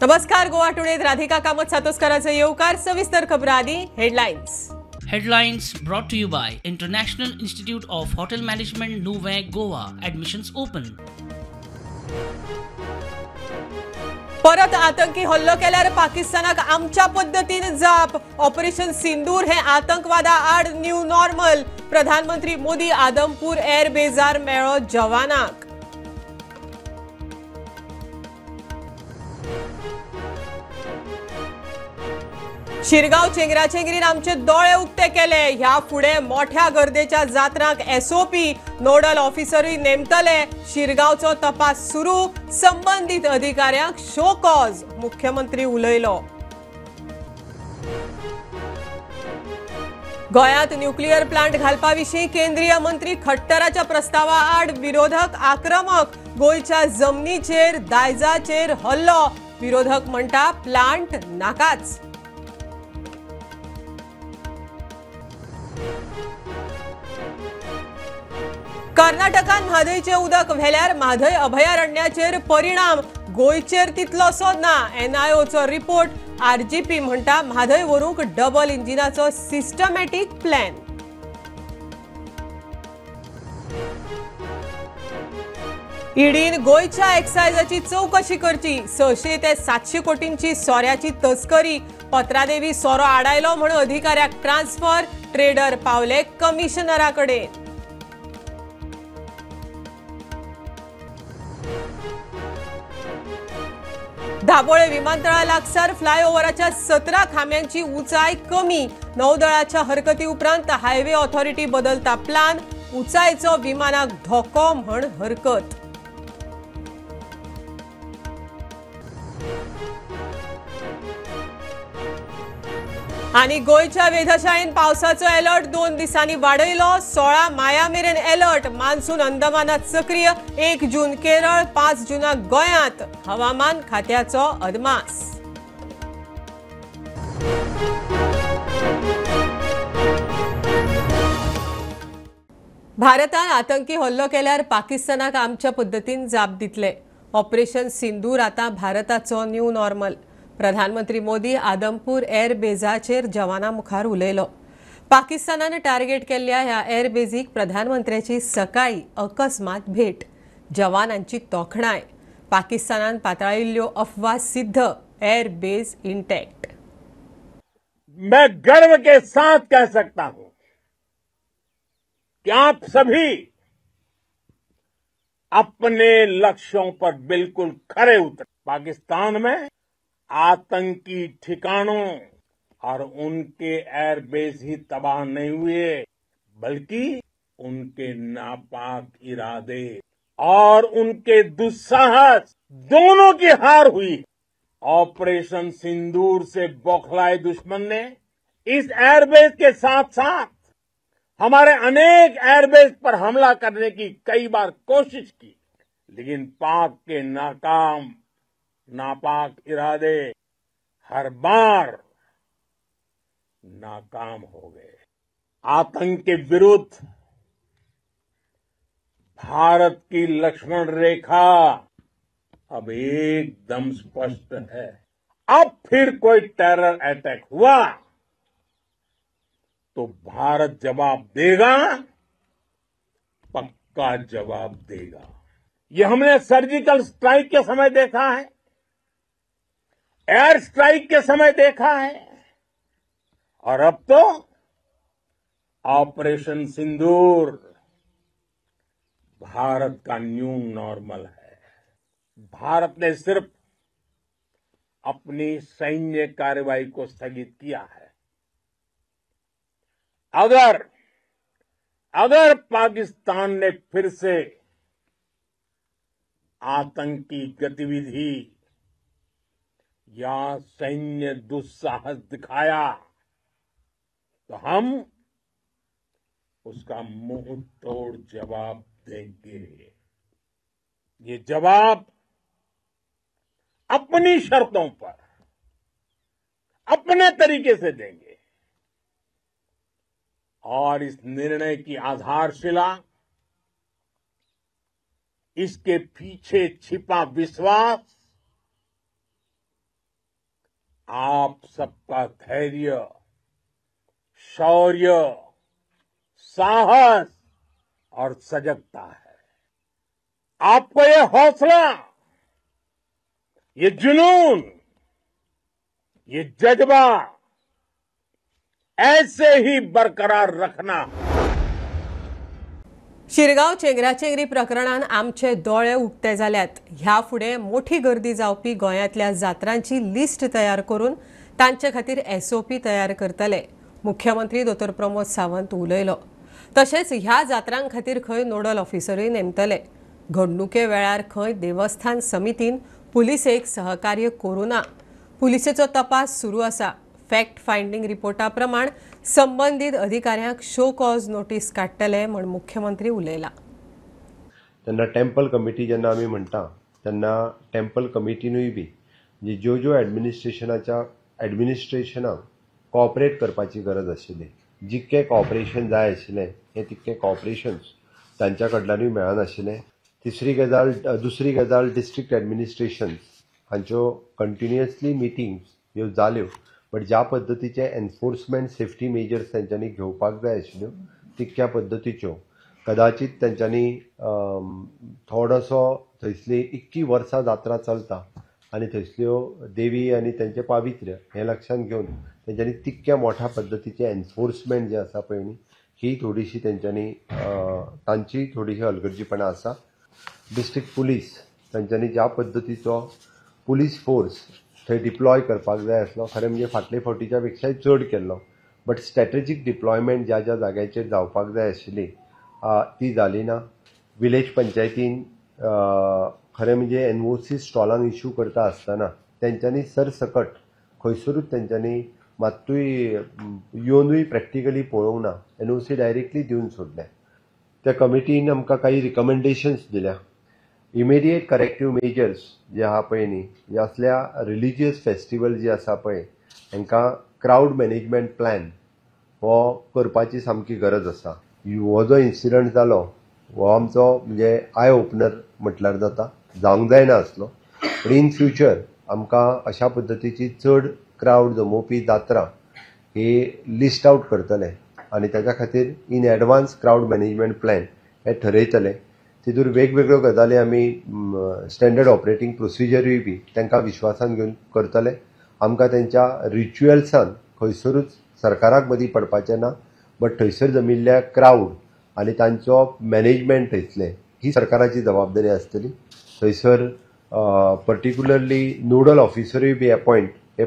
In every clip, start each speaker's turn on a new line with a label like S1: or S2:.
S1: नमस्कार, गोवा टुडेत राधिका कामत सातोस्कराचो येवकार. सविस्तर खबरां आदी headlines.
S2: Headlines brought to you by International Institute of Hotel Management, Nuvem, Goa. Admissions open.
S1: परत आतंकी हल्लो केल्यार पाकिस्तानाक आमच्या पद्दतीन जाप. ऑपरेशन सिंदूर हे आतंकवादा आड न्यू नॉर्मल. प्रधानमंत्री मोदी आदमपूर एअर बेजार मेळ्ळो जवानाक. शिरगांव चेंगराचेंगरीन आमचे दोळे उक्ते केले. ह्या फुडें मोठ्या गर्देच्या जात्रांक एसओपी नोडल ऑफिसरूय नेमतले. शिरगांवचो तपास सुरू, संबंदीत अधिकाऱ्यांक शो कॉज, मुख्यमंत्री उलयलो. गोंयांत न्यूक्लियर प्लांट घालपा विशीं केंद्रीय मंत्री खट्टराच्या प्रस्तावा आड विरोधक आक्रमक. गोंयच्या जमनीचेर दायजाचेर हल्लो. विरोधक म्हणटा प्लांट नाकाच. कर्नाटकान म्हादयचें उदक व्हेल्यार म्हादय अभयारण्याचेर परिणाम, गोंयचेर तितलोसो ना. एनआयओचो रिपोर्ट. आरजीपी म्हणटा म्हादय व्हरूंक डबल इंजिनाचो सिस्टमॅटीक प्लॅन. ईडीन गोंयच्या एक्सायजाची चवकशी करची. 600 ते 700 कोटींची सोऱ्याची तस्करी. पत्रादेवी सोरो आडायलो म्हूण अधिकाऱ्याक ट्रान्सफर. ट्रेडर पावले कमिशनरा कडेन. दाबोळे विमानतळा लागसार फ्लायओव्हराच्या 17 खांब्यांची उंचाय कमी. नौदळाच्या हरकती उपरांत हायवे ऑथॉरिटी बदलता प्लान. उंचायचो विमानाक धोको म्हण हरकत. आनी गोंयच्या वेधशाळेन पावसाचो अलर्ट 2 दिसांनी वाडयलो. 16 माया मेरेन अलर्ट. मान्सून अंदमानात सक्रीय. 1 जून केरळ, 5 जूनाक गोंयांत. हवामान खात्याचो अदमास. भारतान आतंकी हल्लो केल्यार पाकिस्तानाक आमच्या पद्दतीन जाप दितले. ऑपरेशन सिंदूर आतां भारताचो न्यू नॉर्मल. प्रधानमंत्री मोदी आदमपूर एअर बेजाचेर जवाना मुखार उलयलो. पाकिस्तानान टार्गेट केल्ल्या ह्या एअर बेजीक प्रधानमंत्र्याची सकाळी अकस्मात भेट. जवानांची तोखणाय. पाकिस्तानान पातळायिल्ल्यो अफवा सिद्ध. एअर बेज इंटॅक्ट.
S3: मैं गर्व के साथ कह सकता हूं कि आप सभी अपने लक्ष्यों पर बिल्कुल खरे उतरे. पाकिस्तान में आतंकी ठिकानों और उनके एयरबेस ही तबाह नहीं हुए, बल्कि उनके नापाक इरादे और उनके दुस्साहस दोनों की हार हुई। ऑपरेशन सिंदूर से बौखलाए दुश्मन ने इस एयरबेस के साथ साथ हमारे अनेक एयरबेस पर हमला करने की कई बार कोशिश की, लेकिन पाक के नाकाम नापाक इरादे हर बार नाकाम हो गए। आतंक के विरुद्ध भारत की लक्ष्मण रेखा अब एकदम स्पष्ट है। अब फिर कोई टेरर अटैक हुआ तो भारत जवाब देगा, पक्का जवाब देगा। ये हमने सर्जिकल स्ट्राइक के समय देखा है, एयर स्ट्राइक के समय देखा है, और अब तो ऑपरेशन सिंदूर भारत का न्यू नॉर्मल है। भारत ने सिर्फ अपनी सैन्य कार्रवाई को स्थगित किया है। अगर पाकिस्तान ने फिर से आतंकी गतिविधि या सैन्य दुस्साहस दिखाया तो हम उसका मुंह तोड़ जवाब देंगे। ये जवाब अपनी शर्तों पर, अपने तरीके से देंगे। और इस निर्णय की आधारशिला, इसके पीछे छिपा विश्वास आप सबका धैर्य, शौर्य, साहस और सजगता है। आपको ये हौसला, ये जुनून, ये जज्बा ऐसे ही बरकरार रखना।
S1: शिरगांव चेंगराचेंगरी प्रकरणान आमचे दोळे उक्ते जाल्यात। ह्या फुडें मोठी गर्दी जावपी गोंयांतल्या जात्रांची लिस्ट तयार करून तांचे खातीर एसओपी तयार करतले, मुख्यमंत्री दोतोर प्रमोद सावंत उलयलो। तशेंच ह्या जात्रां खातीर खंय नोडल ऑफिसरूय नेमतले। घडणुके वेळार खंय देवस्थान समितीन पुलिसेक सहकार्य करूं ना। पुलिसेचो तपास सुरू आसा। फॅक्ट फायंडींग रिपोर्टा प्रमाण संबंदीत अधिकाऱ्यांक शो कॉज नोटीस काडटले म्हूण मुख्यमंत्री उलयला।
S4: तेन्ना टेम्पल कमिटी जेन्ना आमी म्हणटा तेन्ना टेम्पल कमिटीनूय बी म्हणजे ज्यो ज्यो एडमिनिस्ट्रेशनाक कॉपरेट करपाची गरज आशिल्ली, जितकें कॉपरेशन जाय आशिल्लें हें तितकें कॉपरेशन तांच्या कडल्यानूय मेळनाशिल्लें। तिसरी गजाल, दुसरी गजाल, डिस्ट्रिक्ट एडमिनिस्ट्रेशन हांच्यो कंटिन्युअसली मिटिंग्स ह्यो जाल्यो, बट ज्या पद्दतीचे एनफोर्समेंट सेफ्टी मेजर्स तांच्यांनी घेवपाक जाय आशिल्ल्यो तितक्या पद्दतीच्यो कदाचित तांच्यांनी थोडोसो थंयसली इतकी वर्सां जात्रा चलता आनी थंयसल्यो देवी आनी तांचें पावित्र्य हें लक्षांत घेवन तांच्यांनी तितक्या मोठ्या पद्दतीचें एनफोर्समेंट जें आसा पळय न्ही ही थोडीशी तांच्यांनी तांची थोडीशी हलगर्जीपणां आसा। डिस्ट्रिक्ट पुलीस तांच्यांनी ज्या पद्दतीचो पुलीस फोर्स थंय डिप्लॉय करपाक जाय आसलो, खरें म्हणजे फाटले फावटीच्या पेक्षाय चड केल्लो, बट स्ट्रॅटेजीक डिप्लॉयमेंट ज्या ज्या जाग्याचेर जावपाक जाय आशिल्ली ती जाली ना। विलेज पंचायतीन खरें म्हणजे एनओसी स्टॉलांक इश्यू करता आसतना तेंच्यांनी सरसकट खंयसरूच तेंच्यांनी मात्तूय येवनूय प्रॅक्टिकली पळोवंक ना, एनओसी डायरेक्टली दिवन सोडलें। त्या कमिटीन आमकां काही रिकमेंडेशन्स दिल्या। इमिडिएट करेक्टीव मेजर्स जे आहा पळय न्ही, असल्या रिलिजियस फेस्टिवल जे आसा पळय हांकां क्रावड मॅनेजमेंट प्लॅन हो करपाची सामकी गरज आसा। हो जो इन्सिडंट जालो हो आमचो म्हणजे I opener म्हटल्यार जाता, जावंक जायना आसलो, पूण इन फ्युचर आमकां अशा पद्दतीची चड क्रावड जमोवपी जात्रा ही लिस्ट आउट करतले आनी ताच्या खातीर in advance crowd management plan हे ठरयतले। तितूर वेगवेगळ्यो गजाली आमी स्टँडर्ड ऑपरेटींग प्रोसिजरूय बी तांकां विश्वासान घेवन करतले। आमकां तेंच्या रिच्युअल्सान खंयसरूच सरकाराक मदीं पडपाचें ना, बट थंयसर जमिल्ल्या क्रावड आनी तांचो मॅनेजमेंट थंयसलें ही सरकाराची जबाबदारी आसतली। थंयसर पर्टिक्युलरली नोडल ऑफिसरूय बी अपॉयंट हे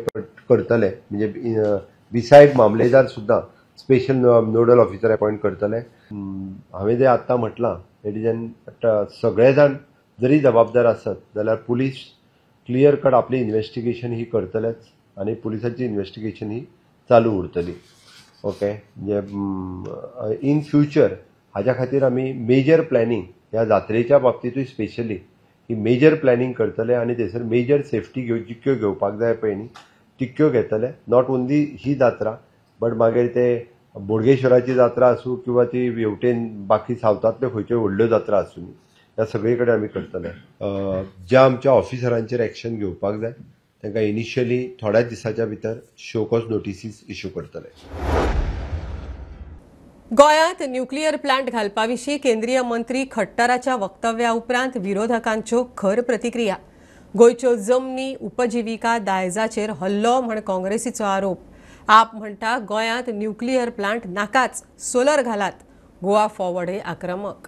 S4: करतले, म्हणजे बिसायड मामलेदार सुद्दां स्पेशल नोडल ऑफिसर अपॉयंट करतले। हांवें जें आत्तां म्हटलां it is an सगळे जाण जरी जबाबदार आसत जाल्यार पुलीस क्लियर कट आपली इन्वेस्टिगेशन ही करतलेच आनी पुलिसांची इन्वेस्टिगेशन ही चालू उरतली। ओके, म्हणजे इन फ्युचर हाज्या खातीर आमी मेजर प्लॅनिंग ह्या जात्रेच्या बाबतींतूय स्पेशली ही मेजर प्लॅनिंग करतले आनी थंयसर मेजर सेफ्टी जितक्यो घेवपाक जाय पळय न्ही तितक्यो घेतले। Not only ही जात्रा बट मागीर ते बोडगेश्वराची जात्रा आसूं किंवा ती हेवटेन बाकी सावथांतल्यो खंयच्यो व्हडल्यो जात्रा आसूं ह्या सगळे कडेन आमी करतले। ज्या आमच्या ऑफिसरांचेर एक्शन घेवपाक जाय तांकां इनिशियली थोड्याच दिसाच्या भितर शो कॉज नोटिसीस इश्यू करतले।
S1: गोंयांत न्यूक्लियर प्लांट घालपा विशीं केंद्रीय मंत्री खट्टराच्या वक्तव्या उपरांत विरोधकांच्यो खर प्रतिक्रिया। गोंयच्यो जमनी, उपजिविका, दायजाचेर हल्लो म्हण काँग्रेसीचो आरोप। आप म्हणटा गोंयांत न्यूक्लियर प्लांट नाकाच, सोलर घालात। गोवा फॉरवर्ड हे आक्रमक।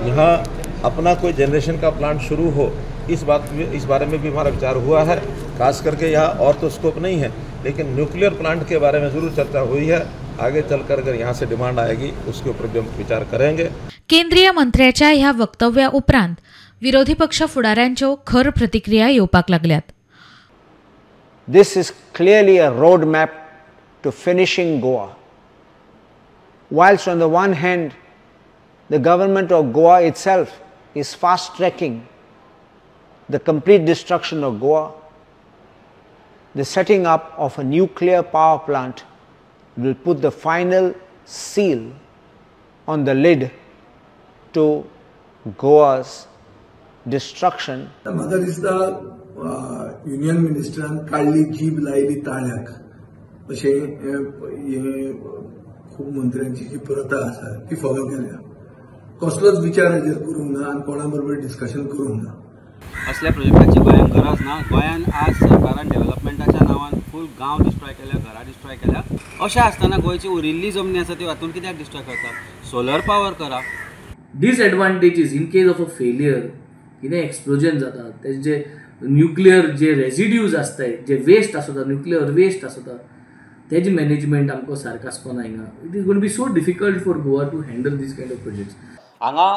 S5: यहाँ अपना कोई जनरेशन का प्लांट शुरू हो इस बारे में भी हमारा विचार हुआ है। खास करके यहाँ और तो स्कोप नहीं है, लेकिन न्यूक्लियर प्लांट के बारे में ज़रूर चर्चा हुई है। आगे चलकर अगर यहाँ से डिमांड आएगी उसके ऊपर भी हम विचार करेंगे।
S6: केंद्रीय मंत्र्याच्या ह्या वक्तव्या उपरांत विरोधी पक्ष फुडाऱ्यांच्यो खर प्रतिक्रिया येवपाक लागल्यात।
S7: This is clearly a roadmap to finishing Goa. Whilst on the one hand, the government of Goa itself is fast-tracking the complete destruction of Goa, the setting up of a nuclear power plant will put the final seal on the lid to Goa's destruction.
S8: म्हाका दिसता union मिनिस्टरान काडली जीब लायली ताळ्याक अशें हें खूब मंत्र्यांची जी प्रथा आसा ती फॉलो केल्या. कसलोच विचार हाजेर करूंक ना आनी कोणा बरोबर डिस्कशन करूंक ना.
S9: असल्या प्रोजेक्टाची गोंयांत गरज ना. गोंयांत आज सरकारान डेव्हलपमेंटाच्या नांवान फूल गांव डिस्ट्रॉय केल्या, घरां डिस्ट्रॉय केल्या. अशें आसतना गोंयची उरिल्ली जमनी आसा ती हातून कित्याक डिस्ट्रॉय करता? सोलर पावर करा.
S10: Disadvantages in case of a failure, कितें एक्सप्लोजन जाता, तेजे न्युक्लियर जे रेजिड्यूज आसताय, जे वेस्ट आसता, न्युक्लियर वेस्ट आसता, तेजे मॅनेजमेंट आमकां सारकें आसपाना हिंगा. It is gonna be so difficult for Goa to handle these kind of projects.
S11: हांगा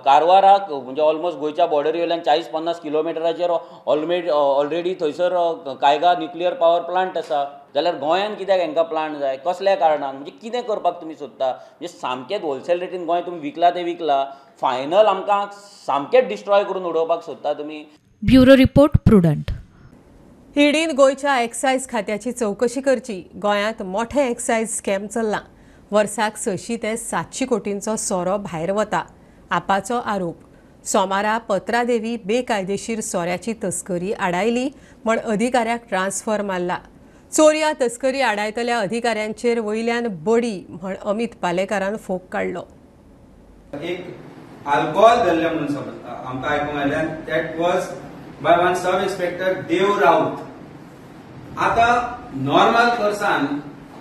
S11: कारवाराक म्हणजे ऑलमोस्ट गोंयच्या बॉर्डरी वयल्यान 40-50 किलोमिटराचेर ऑलरेडी थंयसर कायगा न्युक्लियर पावर प्लांट आसा. जाल्यार गोंयांत कित्याक हांकां प्लांट जाय, कसल्या कारणान, म्हणजे कितें करपाक तुमी सोदता? म्हणजे सामकेंच होलसेल रेटीन गोंय तुमी विकला तें विकला, फायनल आमकां सामकेंच डिस्ट्रॉय करून उडोवपाक सोदता तुमी.
S6: Bureau report, Prudent.
S1: ईडीन गोंयच्या एक्सायज खात्याची चवकशी करची. गोंयांत मोठे एक्सायज स्कॅम चल्लां. वर्साक 600 ते 700 कोटींचो सोरो भायर वता, आपाचो आरोप. सोमारा पत्रादेवी बेकायदेशीर सोऱ्याची तस्करी आडायली म्हण अधिकाऱ्याक ट्रान्सफर मारला. चोरया तस्करी आडायतल्या अधिकाऱ्यांचेर वयल्यान बडी म्हण अमित पालेकारान फोग काडलो.
S9: एक अल्कोहोल धरलें म्हणून समज आमकां आयकूंक आयलें, that was by one sub inspector Dev Raut. आतां नॉर्मल कोर्सान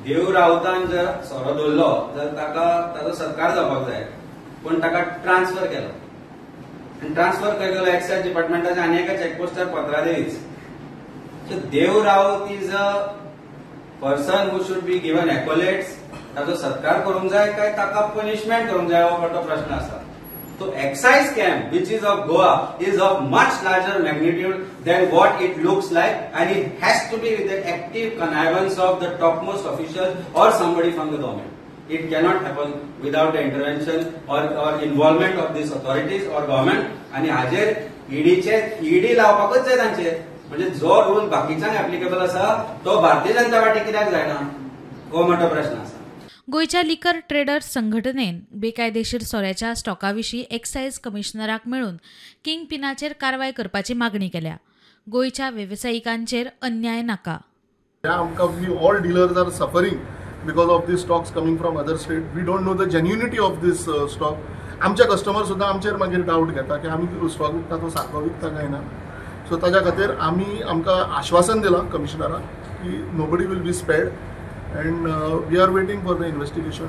S9: देव राऊतान जर सोरो धरलो तर ताका ताजो सत्कार जावपाक जाय, पूण ताका ट्रान्सफर केलो आनी ट्रान्सफर खंय केलो? एक्सायज डिपार्टमेंटाच्या आनी एका चॅकपोस्टार पत्रादेवीच. So Dev Raut is a person who should be given accolades. ताजो सत्कार करूंक जाय काय ताका पनिशमेंट करूंक जाय हो मोठो प्रश्न आसा. So excise scam, which is of Goa, is of much larger magnitude than what it looks like, and it has to be with the active connivance of the topmost officials or somebody from the government. It cannot happen without the intervention or involvement of these authorities or government. आणि हाजेर ED लावपाकच जाय तांचेर. म्हणजे जो rule बाकीच्यांक applicable आसा तो Bharatiya Janata party कित्याक जायना हो मोठो प्रश्न आसा.
S6: गोंयच्या लिकर ट्रेडर्स संघटनेन बेकायदेशीर सोऱ्याच्या स्टॉका विशीं एक्सायज कमिशनराक मेळून किंग पिनाचेर कारवाय करपाची मागणी केल्या. गोंयच्या वेवसायिकांचेर अन्याय नाका.
S12: आमकां we all dealers are suffering because of this stocks coming from other state. We don't know the genuinity of this stock. आमचे कस्टमर सुद्दां आमचेर मागीर डावट घेता की आमी स्टॉक विकता तो सारको विकता काय ना. सो ताज्या खातीर आमी आमकां आश्वासन दिलां कमिशनराक की nobody will be spared. And we are waiting for the investigation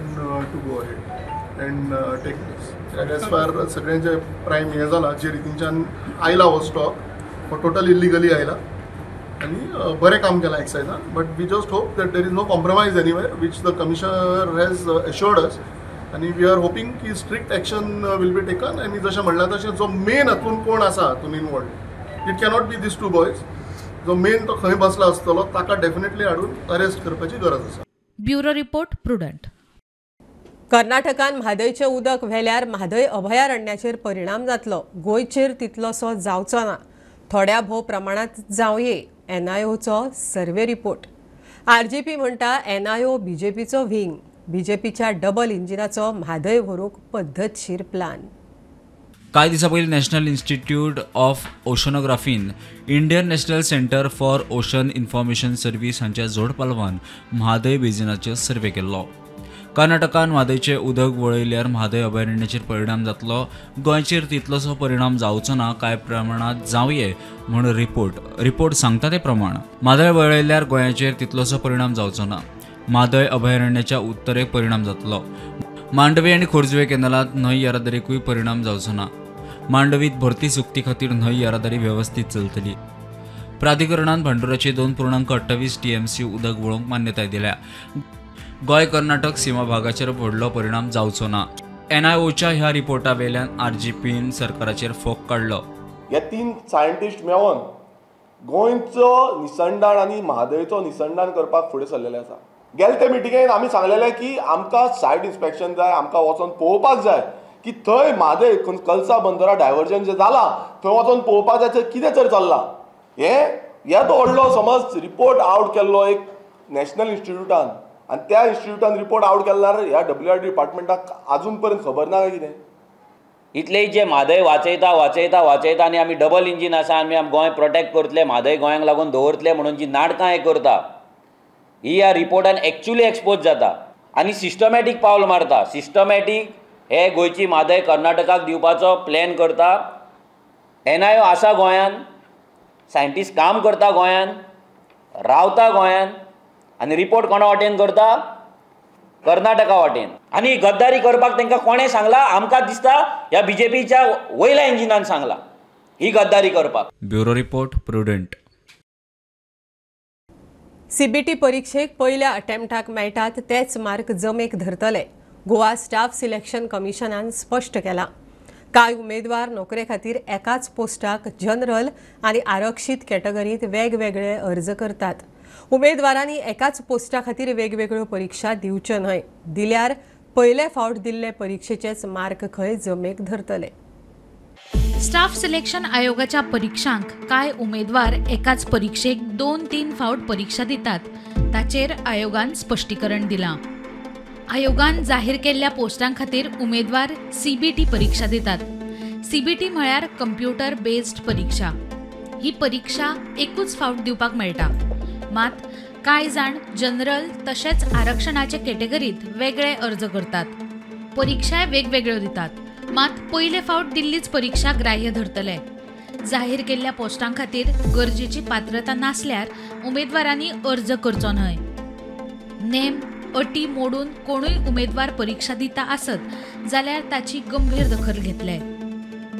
S12: to go ahead and take place. As far as सगळ्यांचे प्रायम हें जाला जे रितींच्यान आयला हो स्टॉक हो टोटल इल्लिगली आयला आनी बरें काम केलां एक्सायजान. But we just hope that there is no compromise anywhere which the commissioner has assured us. आनी we are hoping की strict action will be taken. आनी जशें म्हणलां तशें जो मेन हातून कोण आसा हातून involved, it cannot be these two boys. जो मेन तो खंय बसला आसतलो ताका डेफिनेटली हाडून अरेस्ट करपाची गरज आसा.
S6: Bureau report, Prudent.
S1: कर्नाटकान म्हादयचें उदक व्हेल्यार म्हादय अभयारण्याचेर परिणाम जातलो, गोंयचेर तितलोसो जावचो ना, थोड्या भोव प्रमाणांत जावये, एनआयओचो सर्वे रिपोर्ट. आरजीपी म्हणटा एनआयओ बीजेपीचो व्हींग, बीजेपीच्या डबल इंजिनाचो म्हादय व्हरूंक पद्दतशीर प्लान.
S13: कांय दिसां पयलीं नॅशनल इन्स्टिट्यूट ऑफ ओशनोग्राफीन Indian National Centre for Ocean Information Service हांच्या जोडपालवान म्हादय बेजिनाचेर सर्वे केल्लो. कर्नाटकान म्हादयचें उदक वळयल्यार म्हादय अभयारण्याचेर परिणाम जातलो, गोंयचेर तितलोसो परिणाम जावचो ना, कांय प्रमाणांत जावये म्हूण रिपोर्ट सांगता ते प्रमाण म्हादय वळयल्यार गोंयाचेर तितलोसो परिणाम जावचो ना, म्हादय अभयारण्याच्या उत्तरेक परिणाम जातलो. मांडवी आनी खोर्जुवे केनालांत न्हंय येरादारीकूय परिणाम जावचो ना. मांडवीत भरती सुकती खातीर न्हंय येरादारी वेवस्थीत चलतली. प्राधिकरणान भांडुराचे 2.28 TMC उदक वळोवंक मान्यताय दिल्या. गोंय कर्नाटक सीमा भागाचेर व्हडलो परिणाम जावचो ना. एनआयओच्या ह्या रिपोर्टा वेल्यान आरजीपीन सरकाराचेर फोग काडलो.
S14: हे 3 सायंटिस्ट मेळोन गोंयचो निसंडाण आनी म्हादयचो निसंडाण करपाक फुडें सरलेले आसा. गेले ते मिटिंगेन आमी सांगलेले की आमकां सायट इन्स्पेक्शन जाय, आमकां वचोन पळोवपाक जाय की थंय म्हादय कलसा बंदरा डायवर्जन जें जालां थंय वचोन पळोवपाक जाय, थंय कितें तर चल्लां. हे तो व्हडलो समज रिपोर्ट आवट केल्लो एक नॅशनल इन्स्टिट्यूटान आनी त्या इन्स्टिट्यूटान रिपोर्ट आवट केल्यार ह्या WRD डिपार्टमेंटाक आजून पर्यंत खबर ना काय कितें.
S11: इतले जे म्हादय वाचयता वाचयता वाचयता आनी आमी डबल इंजीन आसा, आमी गोंय प्रोटेक्ट करतले, म्हादय गोंयांक लागून दवरतले म्हणून जी नाटकां हे करता ही ह्या रिपोर्टान एक्चुअली एक्सपोज जाता आनी सिस्टमॅटीक पावल मारता. सिस्टमॅटीक हे गोंयची म्हादय कर्नाटकाक दिवपाचो प्लॅन करता. एनआयओ आसा गोंयान, सायंटिस्ट काम करता गोंयान, रावता गोंयान आनी रिपोर्ट कोणा वाटेन करता? कर्नाटका वाटेन. आनी गद्दारी करपाक तांकां कोणें सांगलां? आमकां दिसता ह्या बीजेपीच्या वयल्या इंजिनान सांगलां ही गद्दारी करपाक.
S13: Bureau report, Prudent.
S1: CBT परिक्षेक पयल्या अटेम्प्टाक मेळटात तेच मार्क जमेक धरतले, गोवा स्टाफ सिलेक्शन कमिशनान स्पश्ट केलां. कांय उमेदवार नोकरे खातीर एकाच पोस्टाक जनरल आनी आरक्षीत कॅटेगरींत वेगवेगळे अर्ज करतात. उमेदवारांनी एकाच पोस्टा खातीर वेगवेगळ्यो परिक्षा दिवच्यो न्हय, दिल्यार पयले फावट दिल्ले परिक्षेचेच मार्क खंय जमेक धरतले.
S6: स्टाफ सिलेक्शन आयोगाच्या परिक्षांक कांय उमेदवार एकाच परिक्षेक 2-3 फावट परिक्षा दितात, ताचेर आयोगान स्पश्टीकरण दिलां. आयोगान जाहीर केल्ल्या पोस्टां खातीर उमेदवार सीबीटी परिक्षा दितात. सीबीटी म्हळ्यार कंप्युटर बेस्ड परिक्षा. ही परिक्षा एकूच फावट दिवपाक मेळटा. मात कांय जाण जनरल तशेंच आरक्षणाचे कॅटेगरीत वेगळे अर्ज करतात, परिक्षाय वेगवेगळ्यो दितात. मात पयले फावट दिल्लीच परिक्षा ग्राह्य धरतले. जाहीर केल्ल्या पोस्टां खातीर गरजेची पात्रता नासल्यार उमेदवारांनी अर्ज करचो न्हय. नेम अटी मोडून कोणूय उमेदवार परिक्षा दिता आसत जाल्यार ताची गंभीर दखल घेतले.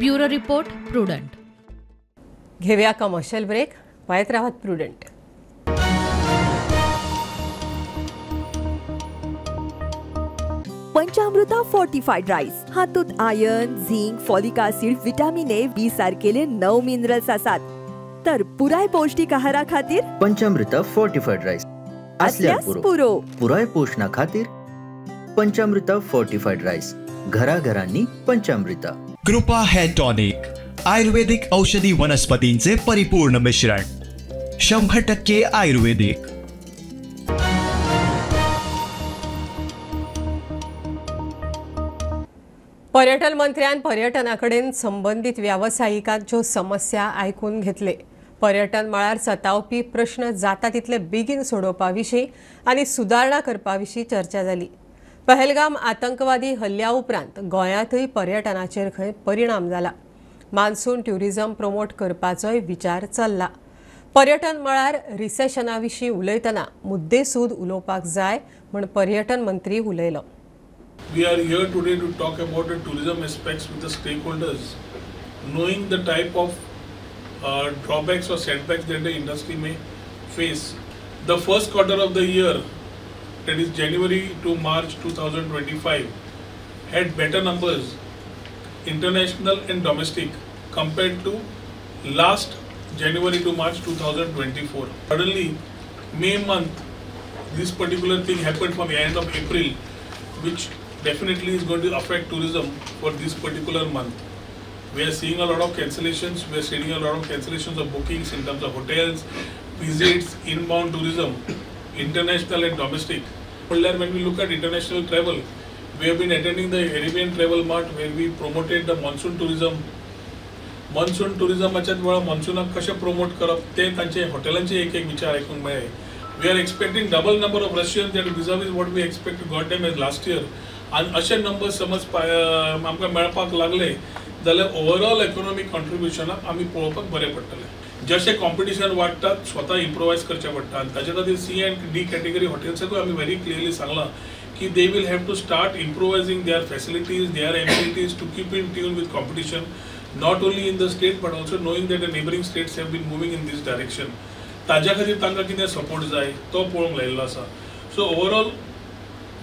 S6: Bureau report, Prudent.
S1: घेवया कमर्शियल ब्रेक. पळयत राहात प्रुडंट.
S15: पंचामृता फोर्टिफाईड राईस हातूंत iron, zinc, folic acid, vitamin A, B सारकेले 9 minerals आसात. तर पुराय पौष्टिक आहारा खातीर
S16: पंचामृता फोर्टिफाईड राईस असल्यार पुरो. पुराय पोषणा खातीर पंचामृता फोर्टिफाईड राईस, घराघरांनी पंचामृता.
S17: कृपा हेअर टॉनिक, आयुर्वेदिक औषधी वनस्पतींचे परिपूर्ण मिश्रण, 100% आयुर्वेदिक.
S1: पर्यटन मंत्र्यान पर्यटना कडेन संबंदीत व्यावसायिकांच्यो समस्या आयकून घेतले. पर्यटन मळार सतावपी प्रश्न जाता तितले बेगीन सोडोवपा विशीं आनी सुदारणा करपा विशीं चर्चा जाली. पहलगाम आतंकवादी हल्ल्या उपरांत गोंयांतूय पर्यटनाचेर खंय परिणाम जाला. मान्सून ट्युरिझम प्रमोट करपाचोय विचार चल्ला. पर्यटन मळार रिसेशना विशीं उलयतना मुद्देसूद उलोवपाक जाय म्हूण पर्यटन मंत्री उलयलो.
S18: We are here today to talk about the tourism aspects with the stakeholders, knowing the type of drawbacks or setbacks that the industry may face. The first quarter of the year, that is January to March 2025, had better numbers, international and domestic, compared to last January to March 2024. Suddenly, May month, this particular thing happened from the end of April, which definitely is going to affect tourism for this particular month. We are seeing a lot of cancellations, we are seeing a lot of cancellations of bookings in terms of hotels, visits, inbound tourism, international and domestic. When we look at international travel, we have been attending the Arabian Travel Mart where we promoted the monsoon tourism. Monsoon tourism वेळार मॉन्सूनाक कशें promote करप ते तांचे हॉटेलांचे एक एक विचार आयकूंक मेळ्ळे. We are expecting double number of Russians that vis-a-vis what we expected got them as last year. आनी अशे नंबर समज आमकां मेळपाक लागले जाल्यार ओवरऑल इकॉनॉमीक कॉन्ट्रिब्युशनाक आमी पळोवपाक बरें पडटलें. जशें कॉम्पिटिशन वाडटा स्वता इम्प्रोवायज करचें पडटा आनी ताचे खातीर सी एंड डी कॅटेगरी हॉटेल्साकूय आमी व्हेरी क्लियरली सांगलां की they will have to start improvising their facilities, their amenities to keep in tune with competition, not only in the state but also knowing that the neighbouring states have been moving in this direction. ताज्या खातीर तांकां कितें support जाय तो पळोवंक लायिल्लो आसा. So overall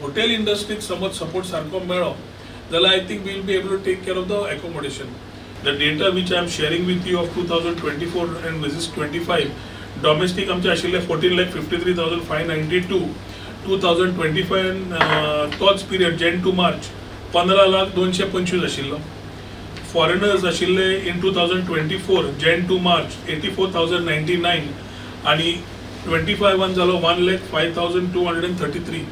S18: hotel इंडस्ट्रीक समज सपोर्ट सारको मेळ्ळो जाल्यार I think we will be able to take care of the accommodation. The data which I am sharing with you of 2024 and versus 25, domestic आमचे आशिल्ले 14,53,592, 2025 तोच पिरियड जॅन टू मार्च 15,00,225 आशिल्लो. Foreigners आशिल्ले in 2024 Jan to March 84,099 आणि 25 जालो 1,05,233.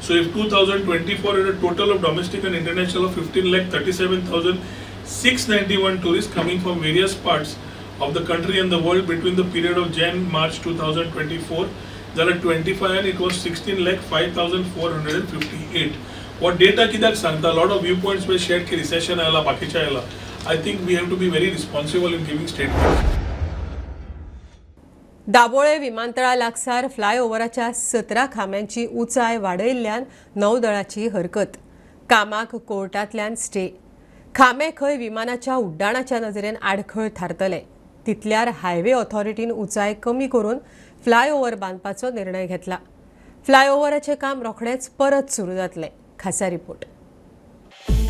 S18: So if 2024 had a total of domestic and international of 15,37,000 691 tourists coming from various parts of the country and the world between the period of Jan March 2024 जाल्यार 25 it was 16,05,458. हो data कित्याक सांगता, lot of view points were shared की recession आयला, बाकीचे आयला. I think we have to be very responsible in giving statements.
S1: Dabolim विमानतळा लागसार फ्लायओव्हराच्या 17 खांब्यांची उंचाय वाडयिल्ल्यान नौदळाची हरकत. कामाक कोर्टांतल्यान स्टे. खांबे खंय विमानाच्या उड्डाणाच्या नजरेन आडखळ थारतले, तितल्यार हायवे ऑथॉरिटीन उंचाय कमी करून फ्लायओव्हर बांदपाचो निर्णय घेतला. फ्लायओव्हराचें काम रोखडेंच परत सुरू जातलें. खासा रिपोर्ट.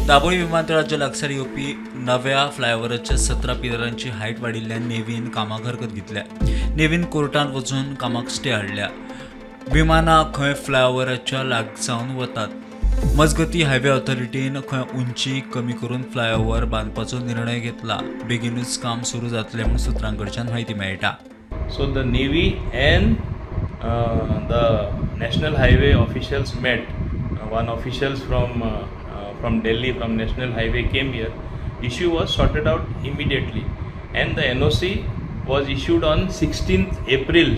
S13: दाबोळी विमानतळाच्या लागसार येवपी नव्या फ्लायओव्हराच्या 17 पिलरांची हायट वाडिल्ल्यान नेव्हीन कामाक हरकत घेतल्या. नेव्हीन कोर्टांत वचून कामाक स्टे हाडल्या. विमानां खंय फ्लायओव्हराच्या लागसावन वतात. मजगती हायवे ऑथॉरिटीन खंय उंची कमी करून फ्लायओव्हर बांदपाचो निर्णय घेतला. बेगीनूच काम सुरू जातलें म्हूण सुत्रां कडच्यान म्हायती मेळटा.
S19: So the Navy and the National Highway officials met. One officials from Delhi, from National Highway came here. Issue was sorted out immediately, and the NOC was issued on 16th April,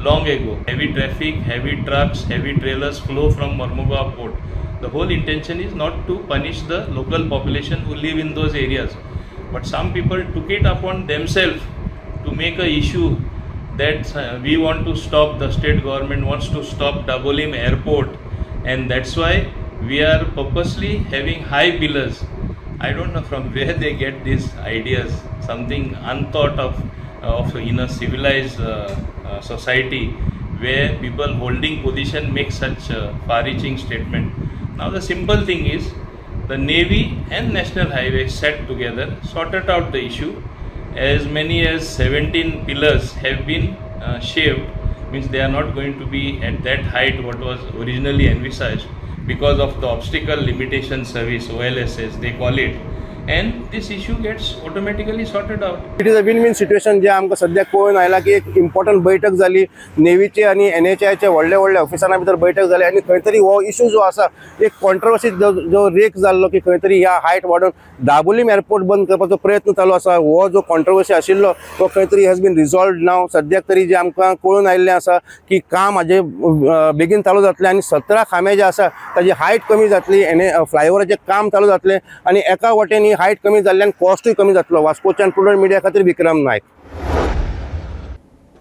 S19: long ago. Heavy traffic, heavy trucks, heavy trailers flow from Mormugao port. The whole intention is not to punish the local population who live in those areas, but some people took it upon themselves to make a issue that we want to stop, the state government wants to stop Dabolim airport, and that's why we are purposely having high pillars. I don't know from where they get these ideas, something unthought of in a civilized society where people holding position make such far-reaching statement. Now the simple thing is, the Navy and National Highway sat together, sorted out the issue. As many as 17 pillars have been shaved, means they are not going to be at that height what was originally envisaged because of the obstacle limitation service, OLSS they call it, and this issue gets automatically sorted out.
S20: It is a win-win situation जे आमकां सद्याक पळोवन आयला की एक important बैठक जाली नेव्हीचे आनी एनएचआयचे व्हडले व्हडले ऑफिसरां भितर बैठक जाली आनी खंय तरी हो इशू जो आसा एक कॉन्ट्रोवर्सी जो रेक जाल्लो की खंय तरी ह्या हायट वाडोवन दाबोलीम एअरपोर्ट बंद करपाचो प्रयत्न चालू आसा, हो जो कॉन्ट्रोवर्सी आशिल्लो तो खंय तरी हॅज बीन रिजॉल्वड नाव. सद्याक तरी जे आमकां कळून आयिल्लें आसा की काम हाजें बेगीन चालू जातलें आनी 17 खांबे जे आसा ताजी हायट कमी जातली, एन फ्लायओवराचें काम चालू जातलें आनी एका वटेन ही हायट कमी जाल्ल्यान कॉस्टूय कमी जातलो. वास्कोच्यान प्रुडंट मिडिया खातीर विक्रम नायक.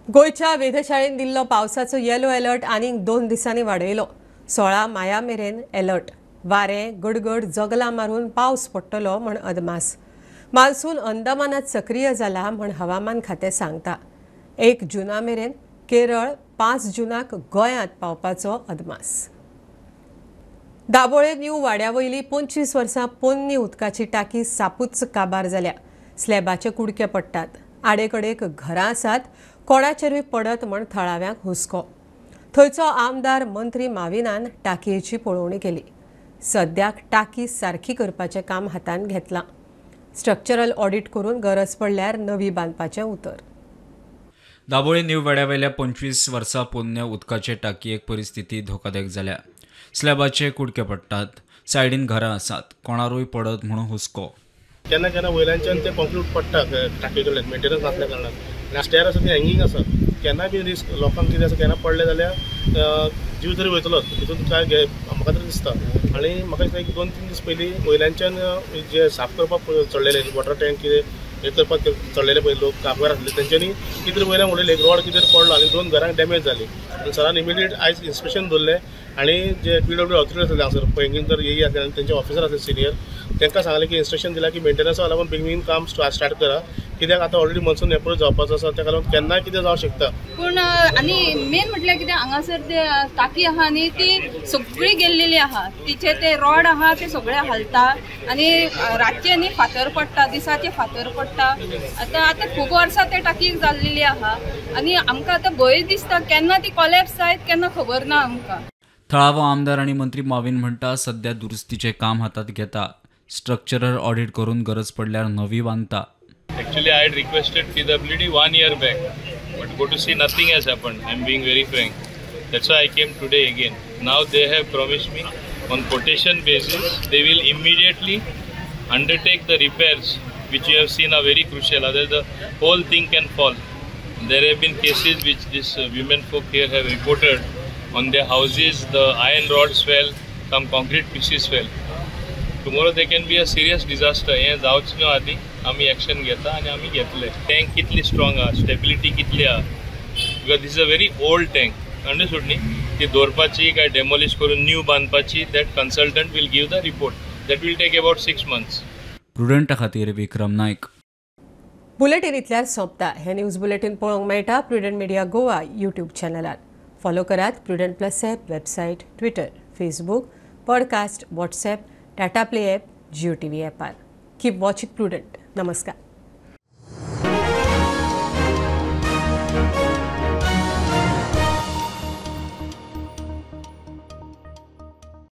S1: गोंयच्या वेधशाळेन दिल्लो पावसाचो येलो अलर्ट आनीक 2 दिसांनी वाडयलो. 16 माया मेरेन अलर्ट. वारें, गडगड, जगलां मारून पावस पडटलो म्हण अदमास. मान्सून अंदमानात सक्रीय जाला म्हण हवामान खातें सांगता. 1 जुना मेरेन केरळ, 5 जुनाक गोंयांत पावपाचो अदमास. दाबोळे न्यू वाड्या वयली 25 वर्सां पोन्नी उदकाची टाकी सापूच काबार जाल्या. स्लॅबाचे कुडके पडटात, आडेकडेक घरां आसात, कोणाचेरूय पडत म्हण थळाव्यांक हुस्को. थंयचो आमदार मंत्री माविनान टाकयेची पळोवणी केली. सद्याक टाकी सारकी करपाचें काम हातांत घेतलां. स्ट्रक्चरल ऑडिट करून गरज पडल्यार नवी बांदपाचें उतर.
S13: दाबोळे न्यू वाड्या वयल्या 25 वर्सां पोन्न्या उदकाचे टाकयेक परिस्थिती धोकादायक जाल्या. स्लॅबाचे कुडके पडटात, सायडीन घरां आसात, कोणारूय पडत म्हणून हुस्को.
S21: केन्ना केन्ना वयल्यानच्यान ते कॉन्क्रीट पडटा टाकये कडल्यान मेंटेनन्स नासल्या कारणान. आनी स्टेर आसा ते हँगींग आसा, केन्ना बी रिस्क लोकांक कितें आसा, केन्ना पडलें जाल्यार जीव तरी वयतलोच हितून काय म्हाका तरी दिसता. आनी म्हाका दिसता एक 2-3 दीस पयलीं वयल्यानच्यान जे साफ करपाक चडलेले वॉटर टँक कितें हें करपाक चडलेले पळय लोक कामगार आसले, तेंच्यांनी कितें तरी वयल्यान उडयलें, एक रॉड कितें तरी पडलो आनी 2 घरांक डॅमेज जाली. आनी सरान इमिडिएट आयज इन्स्पेक्शन दवरलें आनी जे पीडब्ल्यू ऑथॉरिटी आसले हांगासर पँगींग एई आसले आनी तेंचे ऑफिसर आसले सिनियर, तांकां सांगलें की इन्स्ट्रक्शन दिलां की मेंटेनन्सा लागून बेगीन बेगीन काम स्टार्ट करा, कित्याक आतां ऑलरेडी मॉन्सून एप्रोच जावपाचो आसा, ताका लागून केन्नाय कितें जावंक शकता.
S22: पूण आनी मेन म्हटल्यार कितें, हांगासर ते टाकी आहा न्ही ती सगळी गेल्लेली आहा, तिचे ते रॉड आहा ते सगळे हालता आनी रातचे न्ही फातर पडटा, दिसाचे फातर पडटा. आतां आतां खूब वर्सां ते टाकी जाल्लेली आहा आनी आमकां आतां भंय दिसता केन्ना ती कॉलॅप्स जायत केन्ना खबर ना आमकां.
S13: थळावो आमदार आनी मंत्री माविन म्हणटा सद्या दुरुस्तीचें काम हातांत घेता. स्ट्रक्चरल ऑडिट करून गरज पडल्यार नवी बांदता.
S19: Actually, I had requested PWD 1 year back, but go to see nothing has happened. I am being very frank. That's why I came today again. Now they have promised me on quotation basis they will immediately undertake the repairs which you have seen are very crucial, otherwise the whole thing can fall. There have been cases which this women folk here have reported on their houses, the iron rods fell, some concrete pieces fell. Tomorrow there can be a serious disaster. हें जावचें आदी आमी action घेता आनी आमी घेतले. Tank कितली strong आहा, स्टेबिलिटी कितली आहा, because this is a very old tank, understood न्ही. ती दवरपाची काय डेमोलिश करून new बांदपाची, that consultant will give the report, that will take about 6 months.
S13: प्रुडंटा खातीर विक्रम नायक.
S1: बुलेटीन इतल्यार सोंपता. हे न्यूज बुलेटीन पळोवंक मेळटा प्रुडंट मिडिया गोवा यूट्यूब चॅनलार. फॉलो करात Prudent plus app, website, Twitter, Facebook, podcast, WhatsApp, Tata Play app, Jio TV ॲपार. Keep watching prudent. नमस्कार.